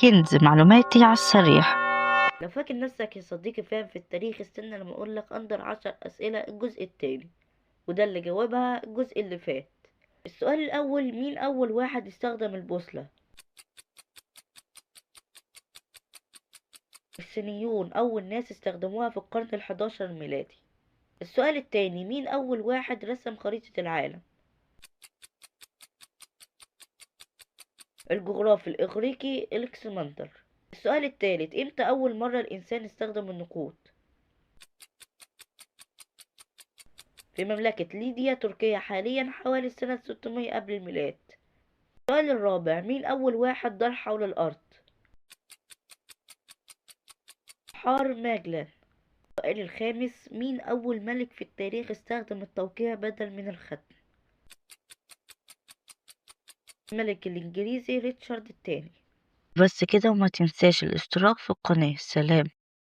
كنز معلوماتي على السريع. لو فاكر نفسك يا صديقي فاهم في التاريخ، استنى لما اقولك اندر 10 اسئلة الجزء التاني، وده اللي جاوبها الجزء اللي فات. السؤال الاول: مين اول واحد استخدم البوصلة؟ الصينيون اول ناس استخدموها في القرن الحداشر الميلادي. السؤال التاني: مين اول واحد رسم خريطة العالم؟ الجغرافي الاغريقي الكسندر. السؤال التالت: امتى اول مرة الانسان استخدم النقود؟ في مملكة ليديا تركيا حاليا حوالي سنة 600 قبل الميلاد. السؤال الرابع: مين اول واحد دار حول الارض؟ حار ماجلان. السؤال الخامس: مين اول ملك في التاريخ استخدم التوقيع بدل من الختم؟ الملك الانجليزي ريتشارد الثاني. بس كده، وما تنساش الاشتراك في القناة. سلام.